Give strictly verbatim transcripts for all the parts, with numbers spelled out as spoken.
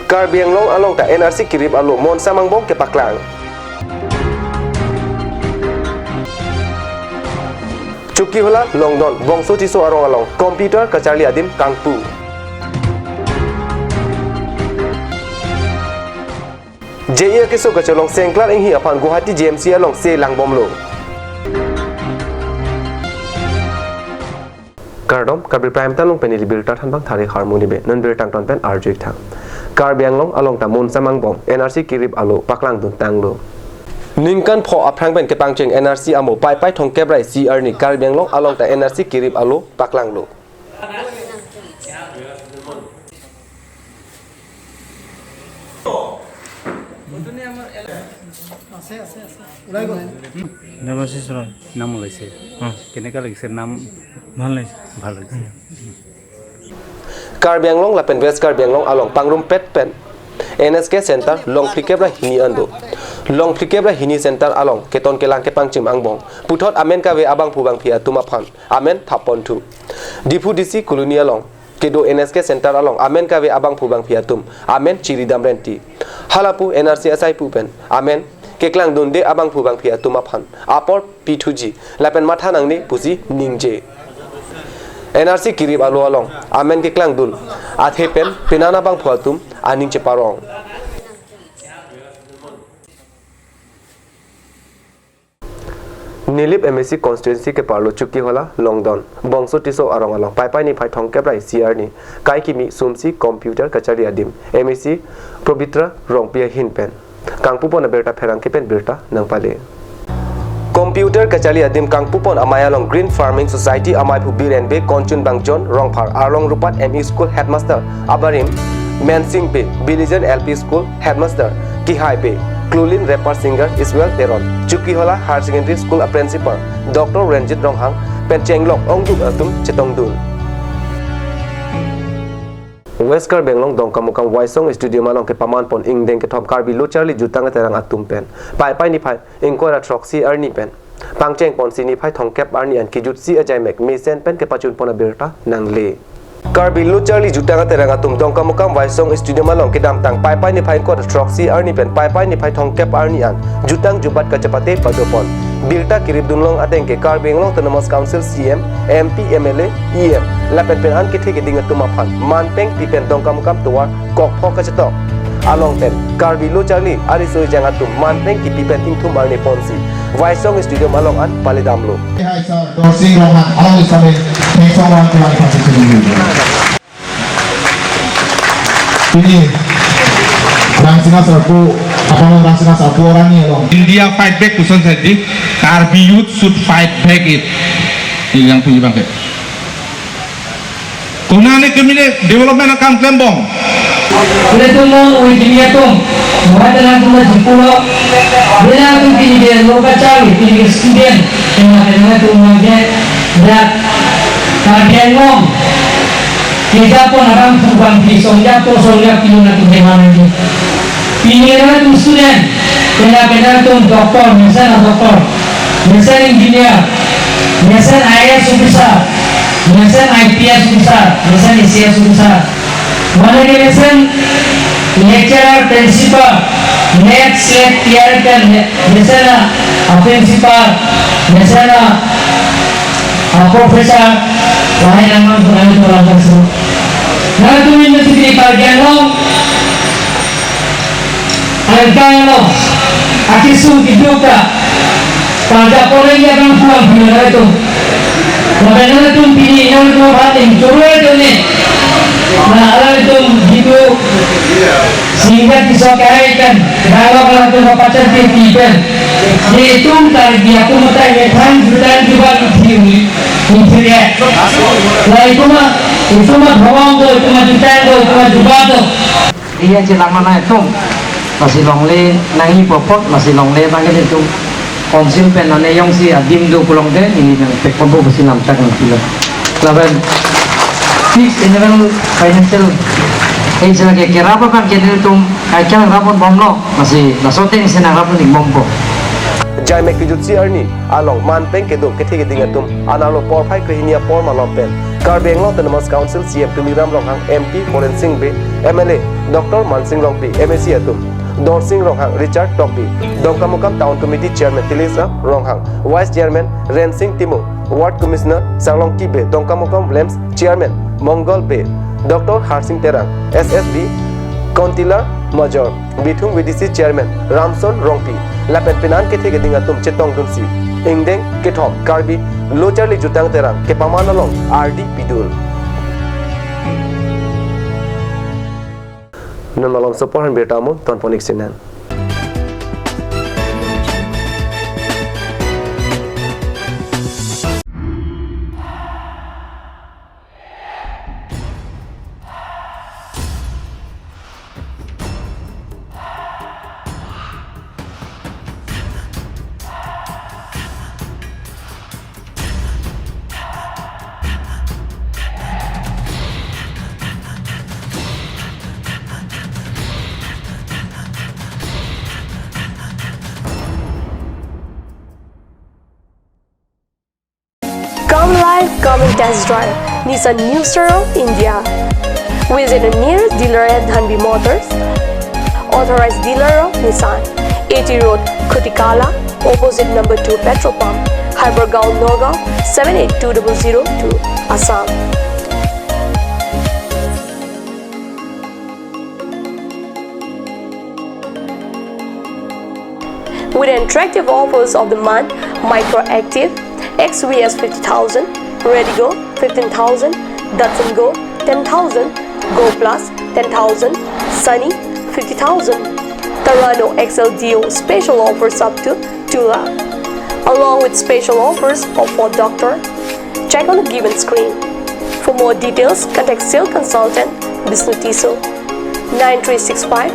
Karbi Anglong along ta N R C kirip alo monsam angbong kepaklang. Chokihola Longdon Bongso Tisso arong along computer kacharli adim kangpu. J E A keso kachelong sengklar inghi aphan Guwahati G M C along se langbomlo. Kardom, Karbi Prime Time along pen neli birta thanbang Thari Harmoni Bey. Non birta angton pen arju-ik tha. Karbi Anglong along ta monsam angbong N R C kirip alo paklangdun tanglo. Ningkan pho aphrang pen kepangcheng N R C amo Paipai thomkep ra isi arni Karbi Anglong along ta N R C kirip alo paklanglo. নাম আছে ছাৰ। নাম ওলাইছে। অ। কেনেকা লাগিছে নাম? ভাল লাগিছে। ভাল লাগিছে। Karbi Anglong lapen West Karbi Anglong along pangrumpet pen N S K Center long phlikep ra hini an do. Long phlikep ra hini center along keton kelang kepangchim angbong puthot amen kave abangphu bangphi atum aphan amen thaponthu. Diphu D C Colony along kedo N S K Center along amen kave abangphu bangphi atum amen chiridam renti. Halapu N R C asaipu pen amen keklangdunde abangphu bangphi atum aphan apor pithuji lapen matha nangne pusi ningje. N R C kirip alo along amen keklangdun athe pen penang abangphu atum aning cheparong. Nilip M A C constituency keparlo Chokihola Longdon Bongso Tisso arong along Paipai niphai thomkep ra isi arni kaikimi sumsi computer kacharli adim M A C Pabitra Rongpi ahin pen kangpupon abirta pherangke pen birta nangpale. Computer kacharli adim kangpupon amei along Green Farming Society ameiphu Biren Bey, Konchunbang John, Rongphar Arlong Rupat M E School Headmaster abarim Mensing Bey, Bilijan L P School Headmaster Kihai Bey, Klulin Rapper Singer Iswell Teron, Chokihola Higher Secondary School a Principal Doctor Ranjit Ronghang pen chenglok ongduk atum chetongdun. West Karbi Anglong Dongkamukam Waisong Stadium along kepamanpon ingdeng kethom Karbi Lo Charli Jutang Aterang atum pen Paipai niphai ingkoi ra throksi arni pen pangchengponsi niphai thomkep arni an kejutsi ajaimek mesen pen kepachunpon abirta nangle. Karbi Lo Charli Jutang Aterang atum Dongkamukam Waisong Stadium along kedamtang Paipai niphai ingkoi ra throksi arni pen Paipai niphai thomkep arni an jutang jubat kachepate padopon. Birta kiripdunlong ateng ke Karbi Anglong Autonomous Council C E M, M P, M L A, E M lapen pen an kethe keding atum aphan manpeng pipen Dongkamukam tovar kokpho kachetok along pen Karbi Lo Charli ariso ejang atum manpeng kipi pen ingthum arni ponsi Waisong Stadium along an paledamlo. Hai sir, Dorsing Ronghang, along isame, Thengsong Ronghang, Tulang Iphan Sisi Lulu. Pini, Rangsina Sarpo, apang Rangsina Sarpo orang ni along. India fight back, kuson said, Karbi youth should fight back it. Ini yang punya bangke. Konane kemine development akam klembom. Ilitum non ui kini atum, muhai tenang tum na jipulo, bina tum kini dia loka cari, kini student, kena kena tum mangke, dak, kabian ngom, kita pun orang tukang di songjak to songjak kilo na tu kemana ni. Pini tum student, kena kena tum doktor, mesen doktor, mesen engineer, mesen I A S officer, mesen I P S officer, mesen A C S officer. Mane ke mesen lecturer, principal, net, slet, clerical, mesen a principal, mesen a professor, lahai nangman pun kami kurang kasih. Nah, tu ini mesti dipagian lo. Angkang lo, akisung kiduk ta, pada pore ya bang puang punya itu. Lapen nangtum pini, nangtum paling, curu itu ni. Nah, alangtum gitu, sehingga kisah kahai kan, kalau alangtum pacar titi kan. Itum tar dia aku mutai ya, than jutan juga di sini, di sini ya. Lah, itu mah, itu mah bawang tuh, itu mah jutan tuh, itu mah jubah tuh. Iya, chelang mana itum. Lasi longle nangji apot, lasi longle bang ilitum council pen nane jongsi adim do pulote, ili nangpekponpo pusi lamtak nangpilo. Lapen fixed annual financial, eh, sila ke kerap abang ke ilitum kaikan rapponbomlo, lasi laso ateng si nangrapponbompo. Jaimek kejutsi arni along manpeng kedo kethe keding atum analo porphai krehini apor malom pen Karbi Anglong Autonomous Council C E M Tuliram Ronghang, M P Horen Sing Bey, M L A Doctor Mansing Rongpi, M A C atum Dorsing Ronghang, Richard Tokbi, Dongkamukam Town Committee Chairman Tilis Ronghang, Vice Chairman Rensing Timung, Ward Commissioner Sanglongki Bey, Dongkamukam WLAMPS Chairman Mongol Bey, Doctor Harsing Terang, S S B Councillor Major Bithung, V D C Chairman Ramson Rongpi, lapen penan kethe keding atum chetongdunsi ingdeng kethom Karbi Lo Charli Jutang Terang kepaman along ardi pidun. Non malomso apor han birta mo tonpon-ik sinan. Come live, come and test drive Nissan New Star of India. Visit a nearest dealer at Dhanvi Motors, authorized dealer of Nissan, A T Road, Khutikala, opposite number two petrol pump, Hypergaon, Nagaon, seven eight two double zero two, Assam. With attractive offers of the month, Micra Active, X V S fifty thousand, Redigo fifteen thousand, Datsun Go ten thousand, Go Plus ten thousand, Sunny fifty thousand, Terrano X L D O special offers up to two lakh, along with special offers of Ford Doctor. Check on the given screen. For more details, contact sales consultant Bishnu Tisso, nine three six five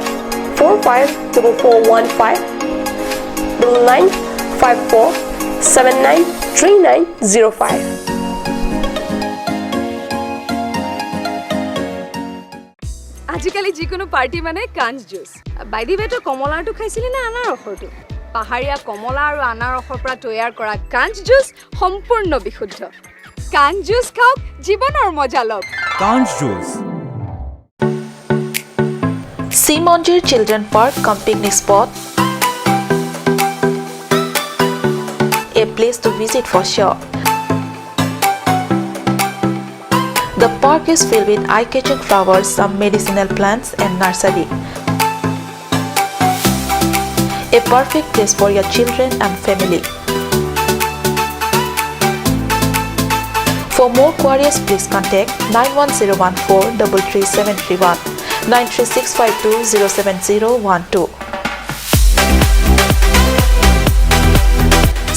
four five double four one five, double nine five four seven nine three nine zero five. আজিকালি যিকোনো পাৰ্টি মানে কাঞ্চ juice. By the ৱে, তই কমলাৰটো খাইছিলি নে আনাৰসৰটো? পাহাৰীয়া কমলা আৰু আনাৰসৰ পৰা তৈয়াৰ কৰা কাঞ্চ জুচ সম্পূৰ্ণ বিশুদ্ধ। কাঞ্চ জুচ খাওক, জীৱনৰ মজা লওক। Kanch Juice. Simonjir Children Park cum picnic spot, a place to visit for sure. The park is filled with eye-catching flowers, some medicinal plants and nursery. A perfect place for your children and family. For more queries, please contact nine one zero one four double three seven three one, nine three six five two zero seven zero one two.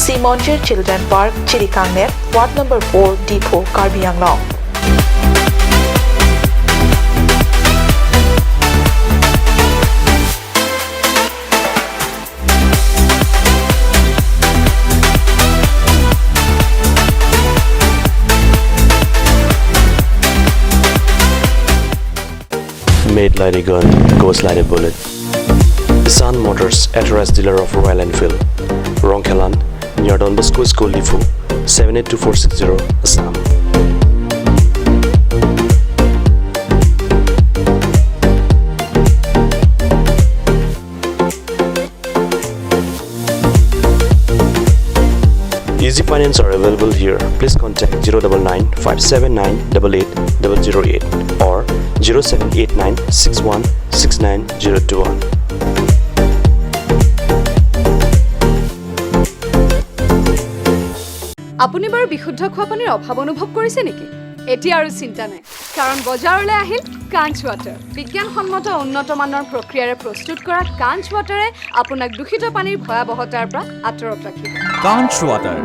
Simonjir Children Park, Chirikangnep, Ward number four, Diphu, Karbi Anglong. Made like a gun, goes like a bullet. Sun Motors, authorized dealer of Royal Enfield. Rongkhelan, near Don Bosco School, Diphu, seven eight two four six zero, Assam. Easy finance are available here. Please contact zero double nine five seven nine double eight double zero eight or zero seven eight nine six one six nine zero two one. আপুনি বাৰু বিশুদ্ধ খোৱা পানীৰ অভাৱ অনুভৱ কৰিছে নেকি? এতিয়া আৰু চিন্তা নাই, কাৰণ বজাৰলৈ আহিল কাঞ্চ ৱাটাৰ। বিজ্ঞানসন্মত উন্নত মানৰ প্ৰক্ৰিয়াৰে প্ৰস্তুত কৰা কাঞ্চ ৱাটাৰে আপোনাক দূষিত পানীৰ ভয়াৱহতাৰ পৰা আঁতৰত ৰাখিব। Kanch Water.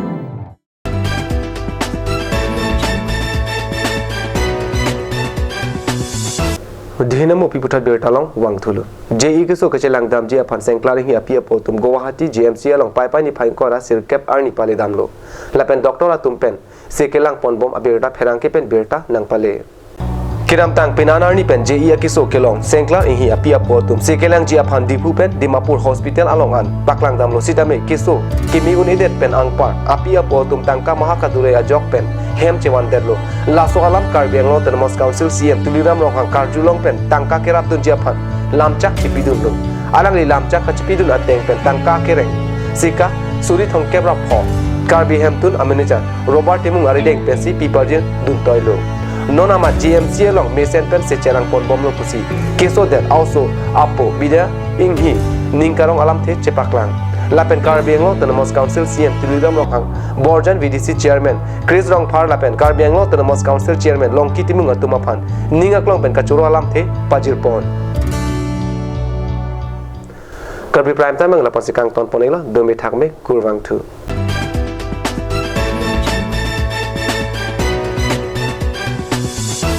Dihina mo pi puthot birta along vangthulo. J E keso kachelangdamji aphan sengklar hini api apo atum Guwahati G M C along Paipai niphai ingkoi ra sirkep arni pale damlo. Lapen doctor atum pen si kelang ponbom abirta pherangke pen birta nangpale. Kedamtang penang arni pen J E A keso kelong Sengklar Enghi api apo atum si kelangji aphan Diphu pen Dimapur hospital along an paklang damlo sitame keso keme un-edet pen anpar api apo atum tangka maha kadure ajok pen hem chevan detlo. Laso alam Karbi Anglong Autonomous Council C E M Tuliram Ronghang karjulong pen tangka kerap dunji aphan lamchak chipidunlo. Alangli lamchak kachipidun ateng pen tangka kereng sika suri thomkep ra pho Karbi Hemtun a manager Robert Timung arideng pensi piparjin duntoilo. Non amat G M C along mesen pen secherang ponbomlo pusi keso det a-oso apo Bidya Enghi ning karong alamthe chepaklang. Lapen Karbi Anglong Autonomous Council C E M Tuliram Ronghang Borjan V D C Chairman Chris Rongphar lapen Karbi Anglong Autonomous Council Chairman Longki Timung atum aphan ning aklong pen kachoro alamthe pajirpon. Karbi Prime Time ang lapu-an si kangton pon-iklo, dome thakme, kurvangthu.